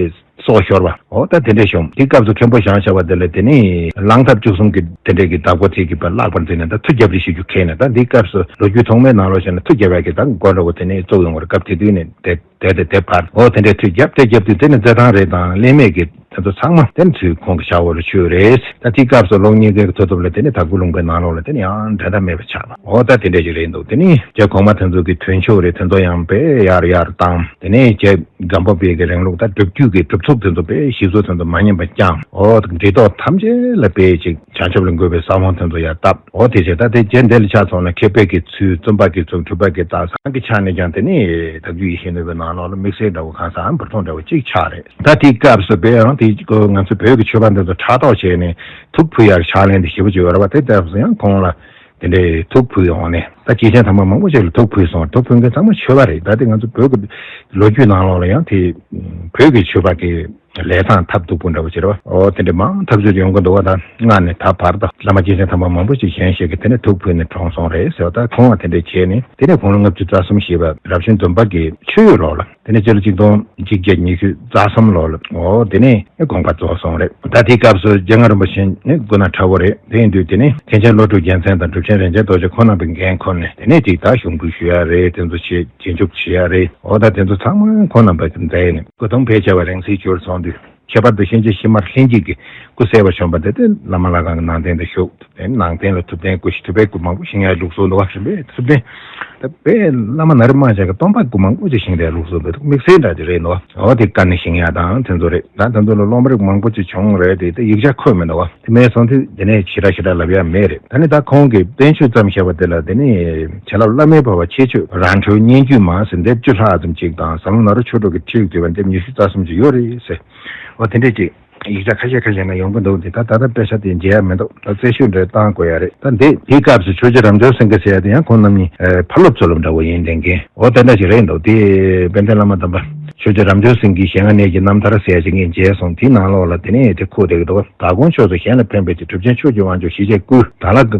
སྲོག་ཤོར་བ། འོ་ད་དེ་འདྲ་བྱུང་། དེ་སྐབས་སུ་མཁན་པོ་ཞང་ཞེས་པ་དེ་ལ་དེ་ནས་གླང་ཐབས་བཅུ་གསུམ་གྱི་དེ་འདྲས་ཀྱི་བདག་པོ་དེ་གིས་དཔེ་ལྷག་པར་མཛད་ནས་ད་མཐུ་རྒྱབ་རེས་བྱེད་རྒྱུ་ཁེལ་ནས། ད་འདི་སྐབས་སུ་ལོ་རྒྱུས་ཐོག་མའི་ནང་ལོགས་བྱས་ན་མཐུ་རྒྱབ་ཡག་གི་ད་མགོ་འདྲ་བོ་དེ་ནས་བཙུགས་ཡོང་བར་སྐབས་དེ་དུས་ནས་དེ་དེ་དེ་དེ་བར་འོ་དེ་འདྲའི་མཐུ་རྒྱབ་དེ་རྒྱབ་དུས་དེ་ནས་རྩེད་ཐང་རེད་དང་ལེན་མེད་ཀྱི་དེ་ཚོ་ཚང་མ་དེ་ནས་ཚུར་ཁོང་གི་ཤ་འོག་ལ་ཆུད་རེད། ད་དེའི་སྐབས་སུ་ལོ་གཉིས་ཀའི་མཐུ་སྟོབས་ལ་དེ་ནས་དྭགས་པོ་ལུང་པའི་ནང་ལོགས་ལ་དེ་ནས་ཡང་འགྲན་ཟླ་མེད་པ་ཆགས་པ། འོ་ད་དེ་འདྲ་ཞིག་རེད་འདུག་དེ་ནས་རྗེ་གོང་མ་དེ་ཚོ་གི་མཐུན་ཕྱོགས་རེད། དེ་ཚོ་ཡང་དཔེ་ཡར་ཡར་བཏང་། དེ་ནས་རྗེ་སྒམ་པོ་པའི་གི་རིང་ལུགས་ད་སྒྲུབ་བརྒྱུད་ཀྱི་སྒྲུབ་ཚུགས་དེ་ཚོ་དཔེ་གཞི་བཟོ་དེ་ཚོ་མ་ཉམས་པ་བསྐྱངས། འོ་འབྲི་ཐོག་ཐམས་ཅད་ལ་དཔེ་ཅིག་བྱང་ཆུབ་ལ་འགོད་པའི་ས་བོན་དེ་ཚོ་ཡར་བཏབ། འོ་དེ་བྱས་ད་དེ་རྗེ་འདི་ལ་ཆ་སོང་ན་མཁས་པའི་གི་ཚུལ། བཙུན་པ་གི་ཚུལ། གྲུབ་པ་གི་རྟགས། སངས་རྒྱས་ཆ་ནས་ཀྱང་དེ་ནི་བདག་རྒྱུད་ཡེ་ཤེས་ནུས་པའི་ནང་ལོགས་ལ་དམིགས་བསལ་འདྲ་བོ་གང་ཟག་འབུར་ཐོན་འདྲ་བོ་གཅིག་ཆགས་རེད། ད་དེའི་སྐབས་སུ་དཔེ་ཡང་དེ་ང་ཚོ་བོད་ཀྱི་ཆོས་པ་འདི་ཚོ་ཕྲག་དོག་བྱས་ནས་ཐུགས་ཕུལ་ཡར་ཕྱག་ལེན་དེ་ཞེ་པོ་ཅིག་ཡོད་རེད་བ། དེ་ལྟ་བུ་ཡང་ཁོང་ལ་དེ་འདྲའི་ཐུགས་ཕུལ་ཡོང་ནས། ད་སྐྱེས་ཆེན་དམ་པ་མང་པོ་ཞིག་ལ་ཐུགས་ཕུལ་སོང་། ཐུགས་ཕུལ་མཁན་ཚང་མ་ཆོས་པ་རེད། ད་དེ་ང་ཚོ་བོད་ཀྱི་ལོ་རྒྱུས་ནང་ལོགས་ལ་ཡང་དེ་བོད་ཀྱི་ཆོས་པ་གི་ལས་བཟང་ཐབས་སྡུག་པོ་འདྲ་བོ་ཅིག་རེད་བ། འོ་དེ་འདྲ་མང་ཐག་ཆོད་ཡོང་གི་འདུག་བ། ད་སྔར་ནས་ད་བར་དུ་བླ་མ་སྐྱེས་ཆེན་དམ་པ་མང་པོ་ཞིག་གཞན་ཞིག་གིས་དེ་ནས་ཐུགས་ཕུལ་ནས་གྲོངས་སོང་རེད་ཟེར་བ། ད་ཁོང་ལ་དེ་འདྲ་བྱས་ནས་དེ་ནས་དགུང་ལོ་ལྔ་བཅུ་རྩ་གསུམ་བཞེས་པ་རབ་བྱུང་སྡོམ་པ་གི་ཆོས་ཡོད་ལོག་ལ། དེ་ནས་སྤྱི་ལོ་གཅིག་སྟོང་གཅིག་བརྒྱ་ཉི་ཤུ་རྩ་གསུམ་ལོ་ལ་འོ་དེ་ནས་དགོངས་པ་རྫོགས་སོང་རེད། ད་དེའི་སྐབས་སུ་རྗེ་ང་རིན་པོ་ཆེ་ནི་སྐུ་ན་ཕྲ་བོ་རེད། དེ་ཡིན་དུས་དེ་ནས་མཁན་ཆེན་བློ་གྲོས་རྒྱལ་མཚན་དང་གྲུབ་ཆེན་རིན་ཆེན་རྡོ་རྗེ་ཁོང་རྣམ་པས་འགན་ཁུར་ནས་དེ་ནས་ཅིག་ད་ཞུགས་འབུལ་ཞུ་ཡ་རེད། དེ་ཚོ་བྱེད་རྗེས་འཇུག་བྱེད་ཡ་རེད། འོ་ད་དེ་ཚོ་ཚང་མ་ཁོང་རྣམ་པས་མཛད་ནས་སྐུ་གདུང་ཕལ་ཆེ་བ་རིང་བསྲེལ་གྱུར་སོང་དུས། ཁྱད་པར་དུ་གཤེན་རྗེ་ཤི་མར་ལྷན་རྒྱས་ཀྱི་སྐུ་གསལ་བར་བྱོན་པ་དེ་དེ་བླ་མ་ལྷ་ཁང་གི་ནང་རྟེན་དུ་བཞུགས། དེ་ནང་རྟེན་ལ་ཐུབ་བསྟན་སྐུ་ཞིག་ཐུབ་པའི་སྐུ་མང་པོ་བཞེངས་ཡ་ལུགས་སྲོལ་འདུག་བ། རིམ་པས་ཐུབ་བསྟན་དེ་དཔེ་བླ་མ་ན་རི་དམག་ཅག་གི་སྟོན་པ་སྐུ་མང་པོ་ཅིག་བཞེངས་ཏེ་ལུགས་སྲོལ་འདུག་དམིགས་བསལ་འདྲ་ཅིག་རེད་འདུག་འོ་དེ་བཀའ་ནི་བཞེངས་ཡ་དང་དེ་ཚོ་རེད། ད་དེ་ཚོ་ལ་སློབ་མ་རིགས་མང་པོ་ཅིག་བྱུང་རེད། དེ་དེ་ཡིག་ཆ་འཁོད་མི་འདུག་བ། དེ་མེད་སོང་དུས་དེ་ནས་ཞེ་དྲག་ཞེ་དྲག་ལབ་ཡ་མེད་རེད། ད་ནི་ད་ཁོང་གིས་བསྟན་བཅོས་བརྩམས་བཞག་པ་དེ་ལ་དེ་ནི་བྱིན་རླབས་བླ་མེད་འཕོ་བ་ཆེ་ཤོས་རང་གྲོལ་སྙན་བརྒྱུད་མ་ཟེར་འདི་བཅུ་ལྷག་ཙམ་ཅིག་དང་ཟབ་ལམ་ནཱ་རོ་ཆོས་དྲུག་གི་ཁྲིད་ཡིག་བསྡུས་པ་འདི་ཉི་ཤུ་རྩ་གསུམ་ཅིག་ཡོད་རེད་ཟེར། འོ་དེ་འདྲས་ཅིག་ཡིག་ཆ་ཁ་ཤས་ཁ་ཤས་ནང་ཡོང་གི་འདུག་འདི་ད་ད་ལྟ་དཔེ་ཆ་དེ་མཇལ་ཡ་མི་འདུག་ད་རྩད་ཞིབ་འདྲ་བཏང་དགོས་ཡ་རེད། ད་འདི་དེའི་སྐབས་སུ་ཆོས་རྗེ་རབ་འབྱོར་སེང་གེ་ཟེར་ཡ་དེ་ཡང་ཁོང་རྣམ་གཉིས་ཕ་སློབ་ཚུལ་སློབ་འདྲ་བོ་ཡིན་ལས་འགན་འོ་དེ་འདྲ་ཞིག་རེད་འདུག་དེ་དཔལ་ལྡན་བླ་མ་དམ་པ་ཆོས་རྗེ་རབ་འབྱོར་སེང་གེའི་ཞལ་སྔ་ནས་ཀྱི་རྣམ་ཐར་ཟེར་ཡ་ཞིག་ངས་མཇལ་སོང་། དེའི་ནང་ལོགས་ལ་དེ་ནས་དེ་འཁོད་བསྡད་ཀྱི་འདུག་དྭགས་ཀོང་ཕྱོགས་སུ་གཞན་ལ་ཕན་པའི་ཆེད་གྲུབ་ཆེན་ཕྱོགས་ཀྱི་དབང་ཕྱུག་ཞི་བྱེད་སྐུ། དྭགས་ལྷ་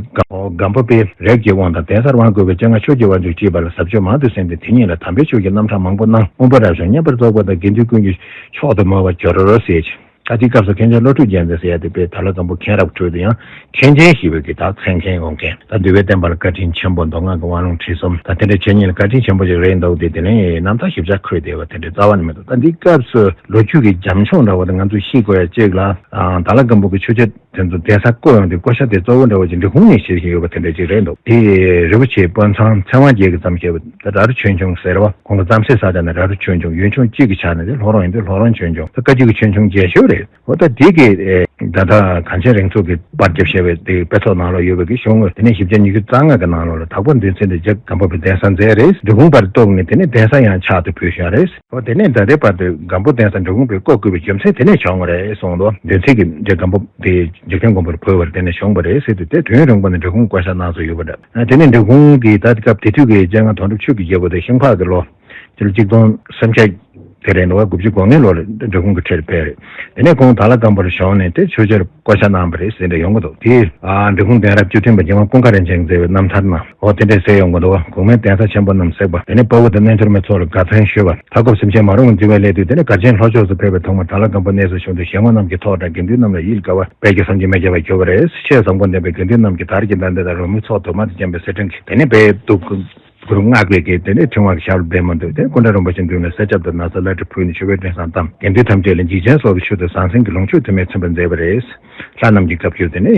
སྒམ་པོ་པའི་རིགས་ཀྱི་དབང་དང་གདན་སར་དབང་བསྐུར་བའི་སྤྱན་སྔ་ཕྱོགས་ཀྱི་དབང་ཕྱུག་ཅེས་པ་ལ་ཟབ་ཆོས་མང་དུ་གསན་ཏེ་དེ་ཉིད་ལ་དམ་པའི་ཆོས་ཀྱི་རྣམ་གྲངས་མང་པོ་གནང་། མངོན་པ་རབ་བྱུང་བསྙེན་པར་རྫོགས་པ་དང་དགེ་འདུན་ཀུན་གྱི་མཆོག་ཏུ་མོལ་བར་འགྱུར་རོ་ཟེར། ད་དེའི་སྐབས་སུ་མཁན་ཆེན་བློ་གྲོས་རྒྱལ་མཚན་ཟེར་ཡ་དེ་དཔེ་དྭགས་ལྷ་སྒམ་པོ་མཁན་རབས་ཁྲོད་དུ་ཡང་མཁན་ཆེན་ཞེས་པའི་གི་ད་མཚན་མཁན་ཡོང་མཁན། ད་འདུལ་བའི་བསྟན་པ་ལ་བཀའ་དྲིན་ཆེན་པོ། མདོ་སྔགས་ཀྱི་དབང་ལུང་ཁྲིད་གསུམ་ད་དེ་འདྲའི་འཆད་ཉན་ལ་བཀའ་དྲིན་ཆེན་པོ་ཞིག་རེད་འདུག་དེ་དེ་ནས་རྣམ་ཐར་ཞིབ་ཆ་འཁོད་བསྡད་པ་དེ་འདྲའི་རྩ་བ་ནས་མི་འདུག་ད་འདིའི་སྐབས་སུ་ལོ་རྒྱུས་ཀྱི་རྒྱབ་ལྗོངས་འདྲ་བོ་དེ་ང་ཚོས་ཤེས་དགོས་ཡ་གཅིག་ལ། དྭགས་ལྷ་སྒམ་པོ་གི་ཆོས་རྗེ་དེ་ཚོ་གདན་ས་བསྐོ་ཡོང་དུས་བསྐོ་བྱ་དེ་གཙོ་བོ་འདྲ་བོ་ཅིག་འབྲི་གུང་ནས་བྱེད་བཞིན་ཡོད་པ་དེ་འདྲ་ཅིག་རེད་འདུག་དེ་རི་བོ་ཆེ་དཔོན་ཚང་ཚེ་དབང་རྒྱལ་གྱིས་བརྩམས་བཞག་པ་ད་ར་རུ་ཆོས་འབྱུང་ཟེར་བ། ཁོང་གི་རྩམ་ཟན་ས་ཆ་ནས་ར་རུ་ཆོས་འབྱུང་། ཡུལ་ལྗོངས་གཅིག་གི་ཆ་ནས་དེ་ལྷོ་རོང་ཡིན་དུས་ལྷོ་རོང་ཆོས་འབྱུང་། ད་བཀའ་བརྒྱུད་ཀྱི་ཆོས་འབྱུང་རྒྱས་ཤོས་རེད། འོ་ད་དེ་གི་ ད་ལྟ་གངས་ཅན་རིང་ཐུང་གི་པར་རྒྱབ་བྱས་པའི་དེ་དཔེ་ཚོགས་ནང་ལོགས་ཡོད་པའི་གི་གཞུང་དངོས་དེ་ནས་བཞི་བརྒྱ་ཉི་ཤུ་རྩ་ལྔ་གི་ནང་ལོགས་ལ་དྭགས་པོ་འདུལ་མཛད་དེ་རྗེ་སྒམ་པོ་པའི་གདན་ས་མཛད་རེད། འབྲི་གུང་པར་གཏུགས་ནས་དེ་ནས་གདན་ས་ཡང་ཕྱག་ཏུ་ཕུལ་བཞག་རེད། འོ་དེ་ནས་ད་ལྟའི་བར་དུ་སྒམ་པོ་གདན་ས་འབྲི་གུང་པས་བསྐོ་བཀོད་པའི་རྒྱུ་མཚན་དེ་ནས་བྱུང་བ་རེད་གསུངས་འདུག་འདུལ་མཛད་ཀྱིས་རྗེ་སྒམ་པོ་དེ་འཇིག་རྟེན་མགོན་པོར་བོས་པར་དེ་ནས་བྱུང་བ་རེད་ཟེར་དུས་དེ་དུས་ཡུན་རིང་པོ་ནས་འབྲི་གུང་བསྐོ་བཞག་གནང་སྲོལ་ཡོད་པ་འདྲ། དེ་ནས་འབྲི་གུང་གི་ད་ལྟའི་སྐབས་དེ་དུས་ཀྱི་སྤྱན་སྔ་དོན་གྲུབ་ཆོས་ཀྱི་རྒྱལ་པོ་དེ་ཤིང་ཕག་གི་ལོ། སྤྱི་ལོ་གཅིག་སྟོང་སུམ་བརྒྱ་དེ་རེད་འདུག་བ། དགུ་བཅུ་གོ་ལྔའི་ལོ་ལ་འབྲི་གུང་གི་ཁྲིར་ཕེབས་རེད། དེ་ནས་ཁོང་དྭགས་ལྷ་སྒམ་པོར་བྱོན་ནས་དེ་ཆོས་རྗེར་བསྐོ་བཞག་གནང་བ་རེད་ཟེར་འདྲ་ཡོང་གི་འདུག་དེ་ཨ་འབྲི་གུང་གདན་རབས་བཅུ་བདུན་པ་རྒྱལ་དབང་ཀུན་དགའ་རིན་ཆེན་མཛད་པའི་རྣམ་ཐར་ནང་འོ་དེ་འདྲ་གསལ་ཡོང་གི་འདུག་བ། གོང་མའི་གདན་ས་ཆེན་པོ་རྣམས་བསྲེགས་པ། དེ་ནས་དཔའ་བོ་དང་རྣལ་འབྱོར་མའི་ཚོགས་ལ་དགའ་སྟོན་ཞུས་པ། མཐའ་འཁོབ་སེམས་ཅན་མ་རུངས་འཛིན་པའི་སླད་དུ་དེ་ནས་གར་ཆེན་ལྷོ་ཕྱོགས་སུ་ཕེབས་པའི་ཐོག་མར་དྭགས་ལྷ་སྒམ་པོ་གནས་སུ་བྱོན་དུས་ཞལ་ངོ་རྣམས་ཀྱི་ཐོག་དང་དགེ་འདུན་རྣམས་ལ་ཡིད་དགའ་བ་དཔལ་གྱི་བསམ་གྱིས་མི་ཁྱབ་པར་གྱུར་པ་རེད། ཆེས་བཟང་པོ་ལྡན་པའི་དགེ་འདུན་རྣམས་ཀྱིས་དར་གྱི་མདའ་མདུང་དང་རོལ་མོའི་ཚོགས་དུ་མ་དང་ལྡན་པའི་སེར་ཕྲེང་གིས་དེ་ནས་དཔལ་གདུགས་མགུར་བསྔགས་པའི་གི་དེ་ནས་ཕྲེང་བ་གི་ཞབས་ལ་པདྨོ་འདུག་དེ་ནས་ཀུན་དགའ་རིན་པོ་ཆེ་མདུན་ལ་གསེར་ཆབ་དང་ན་བཟའ་བླ་བྲེ་ཕུལ་ནས་མཆོད་པའི་མགྲོན་བསང་བཏབ། དགེ་འདུན་ཐམས་ཅད་ལ་འཇིགས་ཆེན་སོགས་ཀྱི་ཆུ་དང་ཟང་ཟིང་གི་ལོངས་སྤྱོད་དུ་མས་ཚིམ་པར་མཛད་པ་རེད། ལྷ་རྣམས་ཀྱི་བཀའ་བརྒྱུད་དེ་ནས་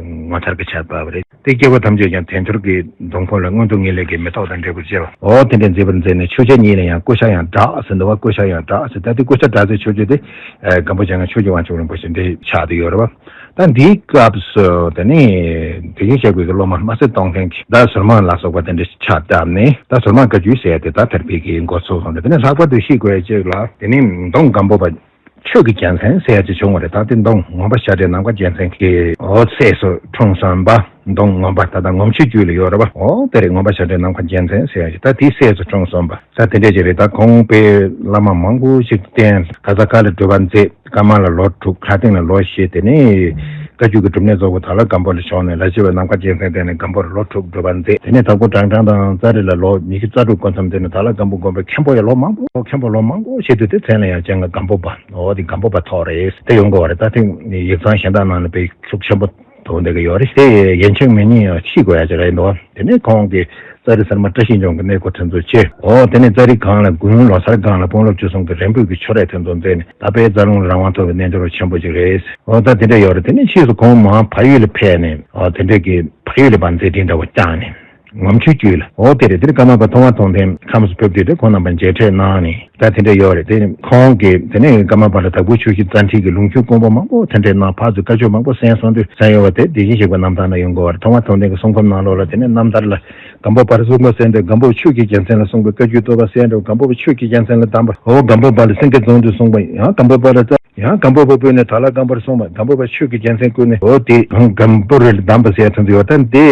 ངོ་མཚར་གྱི་ཆར་བབས་པ་རེད། དེ་སྐྱེ་བོ་ཐམས་ཅད་ཀྱང་དལ་འབྱོར་གྱི་སྡུག་བསྔལ་ལ་མངོན་མཐོ་ངེས་ལེགས་ཀྱི་མེ་ཏོག་དང་འབྲས་བུར་སྤྱད་པ། འོ་དེ་འདྲ་མཛད་པར་མཛད་ནས་ཆོས་རྗེ་ཉིད་ལ་ཡང་སྐུ་ཤ་ཡང་བྲག་ཟེར་འདུག་བ། སྐུ་ཤ་ཡང་བྲག་ཟེར། ད་དེ་སྐུ་ཤ་བྲག་ཟེར་ཆོས་རྗེ་དེ་ཨ་སྒམ་པོ་བྱང་ཆུབ་ཆོས་ཀྱི་དབང་ཕྱུག་རིན་པོ་ཆེ་འདི་ཆགས་བསྡད་ཡོད་རེད་བ། ད་འདིའི་སྐབས་སུ་དེ་ནས་དེ་བཞིན་གཤེགས་པའི་གི་སློབ་མ་མ་སྲིད་སྟོང་ཐུན་གྱིས་ད་ཟུར་མང་ལ་སོགས་པ་དེ་འདྲ་ཕྱག་བཏབ་ནས་ད་ཟུར་མང་བཀའ་བརྒྱུད་ཟེར་ཡ་དེ་ད་དར་འཕེལ་གྱི་འགོ་ཚུགས་སོང་རེད། དེ་ནས་ལྷག་པར་དུ་ཤེས་དགོས་ཡ་གཅིག་ལ་དེ་ནས་མདོ་སྒམ་པོ་པ་ཆོས་ཀྱི་རྒྱལ་མཚན་ཟེར་ཡ་ཅིག་བྱུང་བ་རེད། ད་དེ་མདོ་ངོམ་པ་ཤ་སྤྲེལ་ནམ་མཁའ་རྒྱལ་མཚན་གྱི་འོ་སྲས་སུ་འཁྲུངས་སོང་བ། མདོ་ངོམ་པ་ད་ལྟ་ངོམ་ཆོས་རྒྱུད་ལ་ཡོད་རེད་བ། འོ་དེ་རེད། ངོམ་པ་ཤ་སྤྲེལ་ནམ་མཁའ་རྒྱལ་མཚན་ཟེར་ཡ་ཅིག་ད་དེའི་སྲས་སུ་འཁྲུངས་སོང་བ། ད་དེ་འདྲས་ཅིག་རེད། ད་ཁོང་པའི་བླ་མ་མང་པོ་ཞིག་བསྟེན། ག་ས་ག་ལ་སྒྲུབ་པ་མཛད། ཀ་མ་ལ་ལོ་དྲུག་ལྷ་སྡིངས་ལ་ལོ་བཞི། དེ་ནས་བཀའ་བརྒྱུད་ཀྱི་སྒྲུབ་གནས་རྫོགས་པ་དྭགས་ལྷ་སྒམ་པོ་ལ་བྱོན་ནས་ལ་ཕྱི་བའི་ནམ་མཁའ་རྒྱལ་མཚན་བསྟེན་ནས་སྒམ་པོ་ལ་ལོ་དྲུག་སྒྲུབ་པ་མཛད། དེ་ནས་དྭགས་པོ་བྲག་འཕྲང་དང་ཙཱ་རི་ལ་ལོ་ཉི་ཤུ་རྩ་དྲུག་སྐོར་མཚམས་དེ་ནས་དྭགས་ལྷ་སྒམ་པོ་དགོན་པའི་མཁན་པོ་ཡང་ལོ་མང་པོ་མཁན་པོ་ལོ་མང་པོ་བྱས་དུས་དེ་མཚན་ལ་ཡང་སྤྱན་སྔ་སྒམ་པོ་པ་འོ་དེ་སྒམ་པོ་པ་ཐོགས་རེད་དེ་ཡོང་གི་བ་རེད། ད་དེ་ཡིག་ཚང་གཞན་དག་ནང་ནས་དཔེ་ཤུགས་ཆེན་པོ་དོ་འདི་གི་ཡོད་རེད། དེ་ཡན་ཆད་མི་ཉན་ཡང་ཤེས་དགོས་ཡ་ཅིག་རེད་འདུག་དེ་ནས་ཁོང་གིས་ཙཱ་རི་གསར་མ་བཀྲ་ཤིས་འབྱུང་གི་གནས་སྐོར་དེ་ཚོ་བྱས། འོ་དེ་ནས་ཙཱ་རི་སྒང་ལ་དགུན་ལོ་སར་སྒང་ལ་དཔོན་སློབ་བཅུ་གསུམ་གྱི་རེ་འབོད་ཀྱི་ཆོ་རེ་དེ་ཚོ་མཛད་ནས་ད་དཔལ་རྩ་རླུང་ལ་རང་དབང་ཐོབ་པའི་རྣལ་འབྱོར་པ་ཆེན་པོ་ཅིག་རེད། འོ་ད་དེ་འདྲ་ཡོད་རེད། དེ་ནས་ཕྱིས་སུ་ཁོང་མར་བལ་ཡུལ་ལ་ཕེབས་ནས་འོ་དེ་འདྲ་གི་བལ་ཡུལ་ལ་བ་མཛད་འཕྲིན་འདྲ་བོ་བསྐྱངས་ནས། ངོམ་ཆོས་རྒྱུད་ལ། འོ་དེ་རེད། དེར་ཀརྨ་པ་ཐོག་མ་མཐོང་ལྡན་ཁམས་སུ་ཕེབས་དུས་དེ་ཁོང་རྣམ་པ་མཇལ་འཕྲད་གནང་ནས་ད་དེ་འདྲ་ཡོད་རེད། དེ་ཁོང་གིས་དེ་ནས་ཀརྨ་པ་ལ་དྭགས་པོའི་ཆོས་བཞི་རྩ་ཁྲིད་ཀྱི་ལུང་ཆོས་དཀོན་པོ་མང་པོ་དེ་འདྲ་གནང་། ཕར་ཚུར་བཀའ་ཆོས་མང་པོ་གསན་སོང་དུས་གསན་ཡོད་པ་དེ་དེ་བཞིན་གཤེགས་པའི་རྣམ་ཐར་ན་ཡོང་གི་ཡོད་རེད། ཐོག་མ་མཐོང་ལྡན་གྱི་གསུང་འབུམ་ནང་ལོགས་ལ་དེ་ནས་རྣམ་ཐར་ལ་སྒམ་པོ་པར་གསུང་འབུམ་གསན་དུས་སྒམ་པོ་ཆོས་ཀྱི་རྒྱལ་མཚན་ལ་གསུངས་པའི་བཀའ་བརྒྱུད་བསྟོད་པ་གསན་འདུག་སྒམ་པོ་ཆོས་ཀྱི་རྒྱལ་མཚན་ལ་གདམས་པ། འོ་སྒམ་པོ་པ་ལ་སེང་གེ་རྫོང་དུ་གསུངས་པ་ཡང་སྒམ་པོ་པ་ལ་ཡང་སྒམ་པོ་པ་བོས་ནས་དྭགས་ལྷ་སྒམ་པོར་སོང་བ། སྒམ་པོ་པ་ཆོས་ཀྱི་རྒྱལ་མཚན་བསྐུལ་ནས་འོ་དེ་སྒམ་པོ་རི་ལ་གདམས་པ་ཟེར་ཡ་དེ་ཚོ་ཡོད། ད་འདི་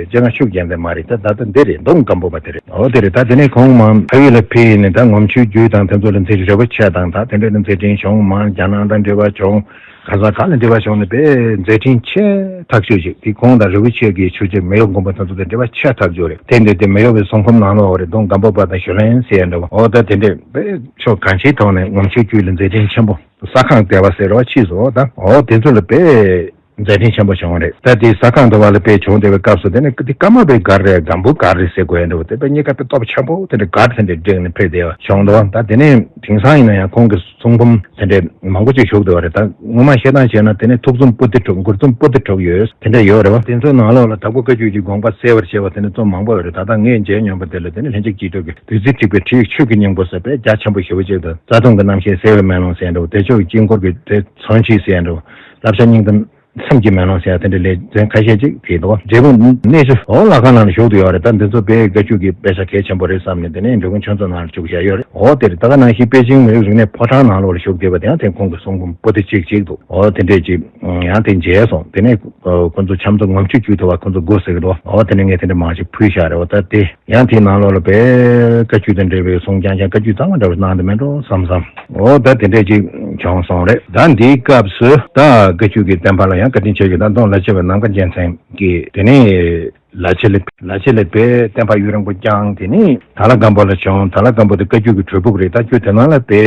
སྤྱན་སྔ་ཆོས་ཀྱི་རྒྱལ་མཚན་མ་རེད། ད་ད་ལྟ་འདི་རེད། མདོ་སྒམ་པོ་པ་དེ་རེད། འོ་དེ་རེད། ད་དེ་ནས་ཁོང་མར་ཕ་ཡུལ་ལ་ཕེབས་ནས་ད་ངོམ་ཆོས་རྒྱུད་དང་དེ་ཚོ་ལ་མཛད་རིལ་བུ་ཆེ་དང་ད་དེ་འདྲ་ལ་མཛད་འཕྲིན་བྱུང་། མར་རྒྱ་ནག་དང་འབྲེལ་བ་བྱུང་། ག་ས་ག་ལ་འབྲེལ་བ་བྱུང་ནས་དཔེ་མཛད་འཕྲིན་ཆེ་ཐག་ཆོད་ཅིག་དེ་ཁོང་དང་རིལ་བུ་ཆེ་གི་ཆོས་རྗེ་མེ་ཡོས་མགོན་པོ་དེ་ཚོ་དང་འབྲེལ་བ་ཆེ་ཐག་ཆོད་རེད། དེ་འདྲ་དེ་མེ་ཡོས་པའི་གསུང་འབུམ་ནང་ལོགས་རེད། མདོ་སྒམ་པོ་པ་དང་ཞུ་ལན་ཟེར་ཡ་འདྲ་བོ་འོ་ད་དེ་འདྲ་དཔེ་ཕྱོགས་གང་ཅིའི་ཐོག་ནས་ངོམ་ཆོས་རྒྱུད་ལ་མཛད་འཕྲིན་ཆེན་པོ། ས་ཁང་ལྟེ་བ་ཟེར་བ་ཕྱིས་སུ་ད་འོ་དེ་ཚོ་ལ་དཔེ་མཛད་འཕྲིན་ཆེན་པོ་བྱུང་བ་རེད། ད་དེ་ས་ཁང་ལྟེ་བ་ལ་དཔེ་བྱུང་བསྡད་པའི་སྐབས་སུ་དེ་ནས་དེ་ཀརྨ་པའི་སྒར་རེད། སྒམ་པོ་སྒར་རེད་ཟེར་དགོས་ཡ་འདྲ་བོ་དེ་དཔེ་གཉིས་ཀ་དཔེ་སྟོབས་ཆེན་པོ་དེ་འདྲ་སྒར་དེ་འདྲ་བསྒྲིགས་ནས་ཕེབས་བསྡད་པ་བྱུང་འདུག་ད་དེ་ནས་དེང་སང་ཡིན་ན་ཡང་ཁོང་གི་གསུང་འབུམ་དེ་འདྲ་མང་པོ་ཅིག་བཞུགས་བསྡད་པ་རེད། ད་སྔོན་མ་བཤད་སྟངས་བྱས་ན་དེ་ནས་ཐུགས་རྩོམ་པོ་ཏི་དྲུག་མགུར་རྩོམ་པོ་ཏི་དྲུག་ཡོད། དེ་འདྲ་ཡོད་རེད་བ། དེ་ཚོའི་ནང་ལོགས་ལ་དྭགས་པོ་བཀའ་བརྒྱུད་ཀྱི་དགོངས་པ་གསལ་བར་བྱེད་པ་དེ་འདྲ་རྩོམ་མང་པོ་ཡོད་རེད། ད་ལྟ་ངས་མཇལ་མྱོང་པ་དེ་ལ་དེ་ནས་ལྷན་ཅིག་སྐྱིད་སྡུག་གི་བདུད་རྩི་འཁྲིགས་པའི་ཁྲིད་ཡིག་ཆོས་ཀྱི་སྙིང་པོ་ཟེར་དཔེ་རྒྱ་ཆེན་པོ་ཞེ་པོ་ཅིག་དང་། རྩ་ལྟུང་གི་རྣམ་བཤད་གསལ་བའི་མེ་ལོང་ཟེར་ཡ་འདྲ་བོ། བདེ་མཆོག་གི་དཀྱིལ་འཁོར་གྱི་དེ་མཚོན་བྱེད་ཟེར་ཡ་འདྲ་བོ། བསླབ་བྱ་སྙིང་གཏམ་མཚམས་ཀྱི་མེ་ལོང་ཟེར་ཡ་དེ་འདྲ་ལས་ཚན་ཁ་ཤས་ཅིག་བྲིས་འདུག་འབྲས་སྤུངས་གནས་ཆུ་འོ་ལྷ་ཁང་ནང་ལ་བཞུགས་བསྡད་ཡོད་རེད། ད་འདི་ཚོ་དཔེ་བཀའ་བརྒྱུད་ཀྱི་དཔེ་ཆ་གལ་ཆེན་པོ་རེད་བསམ་ནས་དེ་ནས་འབྲས་སྤུངས་ཆོས་མཚོ་ནང་ལ་བཅུག་བཞག་ཡོད་རེད། འོ་དེ་རེད། ད་ག་ནང་བཞིན་པེ་ཅིང་མི་རིགས་རིག་གནས་ཕོ་བྲང་ནང་ལོགས་ལ་བཞུགས་བསྡད་པ་དེ་ཡང་དེ་ཁོང་གི་གསུང་འབུམ་པོ་ཏི་གཅིག་གཅིག་འདུག་འོ་དེ་འདྲས་ཅིག་ཡང་དེ་མཇལ་སོང་། དེ་ནས་ཁོ་ཚོ་ཆབ་མདོ་ངོམ་ཆོས་རྒྱུད་དུ་བ་ཁོ་ཚོ་དགོས་ཟེར་གི་འདུག་འོ་དེ་ནས་ངས་དེ་འདྲ་མང་ཅིག་ཕུལ་བཞག་རེད། འོ་ད་དེ། ཡང་དེའི་ནང་ལོགས་ལ་དཔེ་བཀའ་བརྒྱུད་དང་འབྲེལ་བའི་གསུང་རྐྱང་རྐྱང་བཀའ་བརྒྱུད་གཙང་མ་འདྲ་བོ་གནང་འདི་མེད་འགྲོ་བསམ་བསམ། འོ་ད་དེ་འདྲས་ཅིག་བྱུང་སོང་རེད། ད་འདིའི་སྐབས་སུ་ད་བཀའ་བརྒྱུད་ཀྱི་བསྟན་པ་ལ་ཡང་བཀའ་དྲིན་ཆེ་གི་ད་མདོ་ལ་ཕྱི་བའི་ནམ་མཁའ་རྒྱལ་མཚན་གྱིས་དེ་ནས་ལ་ཕྱི་ལ་ལ་ཕྱི་ལ་དཔེ་བསྟན་པ་ཡུན་རིང་པོ་བསྐྱངས། དེ་ནས་དྭགས་ལྷ་སྒམ་པོ་ལ་བྱོན། དྭགས་ལྷ་སྒམ་པོ་དེ་བཀའ་བརྒྱུད་ཀྱི་གྲོས་ཕུག་རེད། ད་ཁྱོད་དེ་ནང་ལ་དཔེ་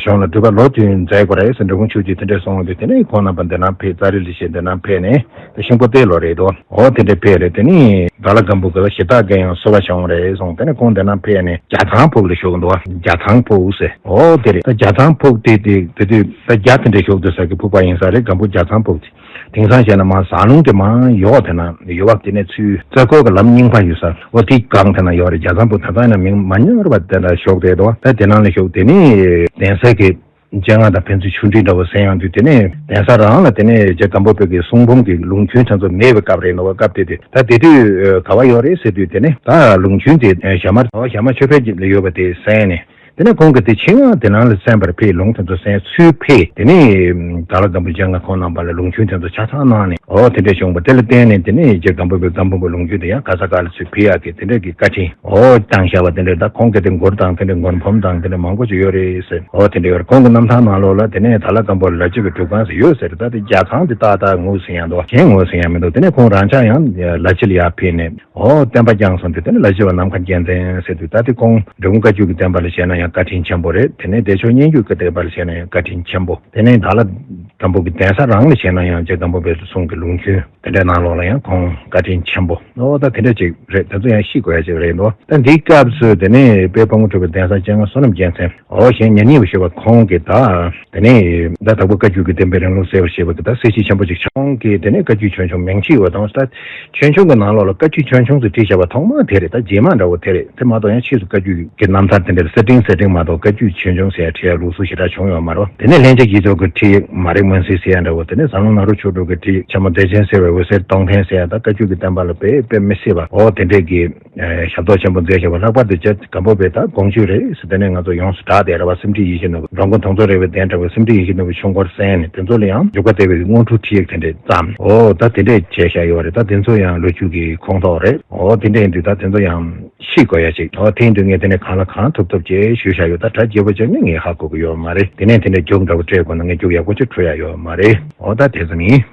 གཞུང་ལ་སྒྲུབ་པ་ལོ་བདུན་མཛད་དགོས་རེད་ཟེར་འབྲས་སྤུངས་ཆོས་རྗེས་དེ་འདྲས་གསུངས་དུས་དེ་ནས་ཁོང་རྣམ་པ་འདི་ན་ཕེབས། ཙཱ་རི་ལ་ཕྱིན་འདི་ན་ཕེབས་ནས། ཤིང་ཕོ་རྟའི་ལོ་རེད་དོ། འོ་དེ་འདྲ་ཕེབས་རེད། དེ་ནི་དྭགས་ལྷ་སྒམ་པོ་གི་གཞི་བདག་གི་ཡང་གསོལ་བ་བྱུང་རེད་གསུངས། དེ་ནི་ཁོང་དེ་ན་ཕེབས་ནས་རྒྱ་ཚང་ཕུག་ལ་བཞུགས་འདུག་རྒྱ་ཚང་ཕུག་ཟེར། འོ་དེ་རེད། ད་རྒྱ་ཚང་ཕུག་དེ་དེ་དེ་དུས་ད་རྒྱ་དེ་འདྲ་བཞུགས་འདུག་ས་གི་ཕུག་པ་ཡིན་ས་རེད། སྒམ་པོ་རྒྱ་ཚང་ཕུག་དེ། དེང་སང་བཤད་ན་མ་ཟངས་ལུང་དེ་མ་ཡོག་དེ་ན་ཡོ་བབ་དེ་ནས་ཚུར་རྩ་འཁོར་གི་ལམ་རྙིང་པ་ཡོད་ས། འོ་དེ་སྒང་དེ་ན་ཡོད་རེད། རྒྱ་ཚང་ཕུག་ད་ལྟ་ཡིན་ན་མིང་མ་ཉམས་པར་དེ་འདྲ་བཞུགས་རེད་དོ། ད་དེ་ནང་ལ་བཞུགས། དེ་ནི་གདན་ས་གི་སྤྱན་སྔ་དང་ཕན་ཚུན་ཆུང་འདྲིས་འདྲ་བོ་གསན་ཡོང་དུས། དེ་ནས་གདན་ས་རང་ལ་དེ་ནས་རྗེ་སྒམ་པོ་པའི་གི་གསུང་འབུམ་གྱི་ལུང་རྒྱུན་དེ་ཚོ་མེད་པའི་སྐབས་རེད་འདུག་བ། སྐབས་དེ་དུས་ད་དེ་དུས་ག་བ་ཡོད་རེད་ཟེར་དུས། དེ་ནས་ད་ལུང་རྒྱུན་དེ་ཞྭ་དམར་ཞྭ་དམར་ཆོས་འཕེལ་ལ་ཡོད་པ་དེ་གསན་ནས། དེ་ནས་ཁོང་གིས་དེ་ཆེད་མངགས་དེ་ནང་ལ་གསན་པར་ཕེབས། ལུང་དེ་ཚོ་གསན་ཚུར་ཕེབས། དེ་ནས་དྭགས་ལྷ་སྒམ་པོ་སྤྱན་སྔ་ཁོང་རྣམ་པ་ལ་ལུང་རྒྱུན་དེ་ཚོ་ཆ་ཚང་གནང་ནས། འོ་དེ་འདྲ་བྱུང་བ་དེ་ལ་བརྟེན་ནས། དེ་ནས་རྗེ་སྒམ་པོ་པའི་སྒམ་པོ་པའི་ལུང་རྒྱུན་དེ་ཡང་ག་ས་ག་ལ་ཚུར་ཕེབས་ཡག་གི་དེ་འདྲ་གི་བཀའ་དྲིན་འོ་བཏང་བཞག་པ་དེ་འདྲ། ད་ཁོང་གི་དེ་མགུར་དང་དེ་འདྲ་མགུར་འབུམ་དང་དེ་འདྲ་མང་པོ་ཅིག་ཡོད་རེད་ཟེར། འོ་དེ་འདྲ་ཡོད་རེད། ཁོང་གི་རྣམ་ཐར་ནང་ལོགས་ལ་དེ་ནས་དྭགས་ལྷ་སྒམ་པོ་ལ་ལ་ཕྱི་གི་སྒྲུབ་ཁང་ཟེར་ཡོད་ཟེར། ད་དེ་རྒྱ་ཚང་དེ་ཏག་ཏག་ངོས་ཟིན་ཡག་འདུག་གཞན་ངོས་ཟིན་ཡག་མི་འདུག་དེ་ནས་ཁོང་རང་ཅག་ཡང་ལ་ཕྱི་ལ་ཡར་ཕེབས་ནས། འོ་བསྟན་པ་བསྐྱངས་སོང་དུས་དེ་ནས་ལ་ཕྱི་བ་ནམ་མཁའ་རྒྱལ་མཚན་ཟེར་དུས། ད་དེ་ཁོང་འབྲི་གུང་བཀའ་བརྒྱུད་ཀྱི་བསྟན་པ་ལ་བྱས་ན་ཡང་བཀའ་དྲིན་ཆེན་པོ་རེད། དེ་ནས་བདེ་མཆོག་སྙན་བརྒྱུད་ཀྱི་བསྟན་པ་ལ་བྱས་ན་ཡང་བཀའ་དྲིན་ཆེན་པོ། དེ་ནས་དྭགས་ལྷ་སྒམ་པོ་གི་གདན་ས་རང་ལ་བྱས་ན་ཡང་རྗེ་སྒམ་པོ་པའི་གསུང་གི་ལུང་རྒྱུན་དེ་འདྲའི་ནང་ལོགས་ལ་ཡང་ཁོང་བཀའ་དྲིན་ཆེན་པོ། འོ་ད་དེ་འདྲ་ཅིག་རེད། དེ་ཚོ་ཡང་ཤེས་དགོས་ཡ་ཅིག་རེད་འདུག་ད་འདིའི་སྐབས་སུ་དེ་ནས་དཔལ་ཕག་མོ་གྲུ་པའི་གདན་ས་སྤྱན་སྔ་བསོད་ནམས་རྒྱལ་མཚན། འོ་གཞན་ཉེ་གནས་པ་ཞུ་བ་ཁོང་གིས་ད། དེ་ནས་ད་དྭགས་པོ་བཀའ་བརྒྱུད་ཀྱི་བསྟན་པའི་རིང་ལུགས་གསལ་བར་བྱེད་པ་གི་ད་གསལ་བྱེད་ཆེན་པོ་ཅིག་ཆགས། ཁོང་གིས་དེ་ནས་བཀའ་བརྒྱུད་ཆོས་འབྱུང་མིང་ཅིག་ཡོད་དང་། ད་ཆོས་འབྱུང་གི་ནང་ལོགས་ལ་བཀའ་བརྒྱུད་ཆོས་འབྱུང་ཟེར་བྲིས་བཞག་པ་ཐོག་མ་དེ་རེད། ད་རྗེས་མ་འདྲ་བོ་དེ་རེད། དེ་མ་གཏོགས་ཡང་ཕྱིས་སུ་བཀའ་བརྒྱུད་ཀྱི་རྣམ་ཐར་དེ་འདྲ་གསར་བྲིས་གསར་བྲིས་མ་གཏོགས་བཀའ་བརྒྱུད་ཆོས་འབྱུང་ཟེར་ཡ་བྲིས་ཡ་ལུགས་སྲོལ་ཞེ་དྲག་བྱུང་ཡོད་མ་རེད། དེ་ནས་ལྷན་རྒྱས་དགྱེས་རྡོར་གྱི་ཁྲིད་ཡིག་མ་རིག་མུན་སེལ་ཟེར་ཡ་འདྲ་བོ། དེ་ནས་ཟབ་ལུང་ནཱ་རོ་ཆོས་དྲུག་གི་ཁྲིད་ཡིག་ཆེན་མོ་བདེ་ཆེན་གསལ་བའི་འོད་ཟེར་སྟོང་ཐུན་ཟེར་ཡ། ད་བཀའ་བརྒྱུད་ཀྱི་བསྟན་པ་ལ་དཔེ་དཔེ་མི་སྲིད་པ་འོ་དེ་འདྲས་ཀྱི་ཞབས་ཏོག་ཆེན་པོ་མཛད་བཞག་པ། ལྷག་པར་དུ་རྗེ་སྒམ་པོ་པའི་ད་དགོངས་བཅུད་རེད་ཟེར། དེ་ནས་ང་ཚོ་ཡོངས་སུ་གྲགས་བསྡད་རེད་བ། སེམས་ཁྲིད་ཡིད་བཞིན་ནོར་བུ། འགྲོ་མགོན་དུང་མཚོ་རས་པའི་གདན་འདྲ་བའི་སེམས་ཁྲིད་ཡིད་བཞིན་ནོར་བུ་ཆོས་འཁོར་གསན་ནས། དེ་ཚོ་ལ་ཡང་འཇུག་པ་སྟེར་བའི་དངོས་གྲུབ་ཁྲིད་ཡིག་དེ་འདྲས་བརྩམས། འོ་ད་དེ་འདྲས་བྱས་བཞག་ཡོད་རེད། ད་དེ་ཚོ་ཡང་ལོ་རྒྱུས་ཀྱི་ཁོངས་གཏོགས་རེད། འོ་དེ་འདྲས་ཡིན་དུས་ད་དེ་ཚོ་ཡང་ཤེས་དགོས་ཡ་ཅིག་འོ་དེ་ཡིན་དུས་ངས་དེ་ནས་གང་ལ་གང་ཐུབ་ཐུབ་ཅིག་ཞུས་བཞག་ཡོད། ད་གྲ་རྒྱས་པོ་ཅིག་ནི་ངས་ཧ་གོ་གི་ཡོད་མ་རེད། དེ་ནས་དེ་འདྲས་རྒྱུགས་འདྲ་བོ་སྤྲད་དགོས་ན་ངས་རྒྱུགས་ཡག་པོ་ཅིག་འཕྲོད་ཡ་ཡོད་མ་རེད། འོ་ད་དེ་ཙམ་ཡིན།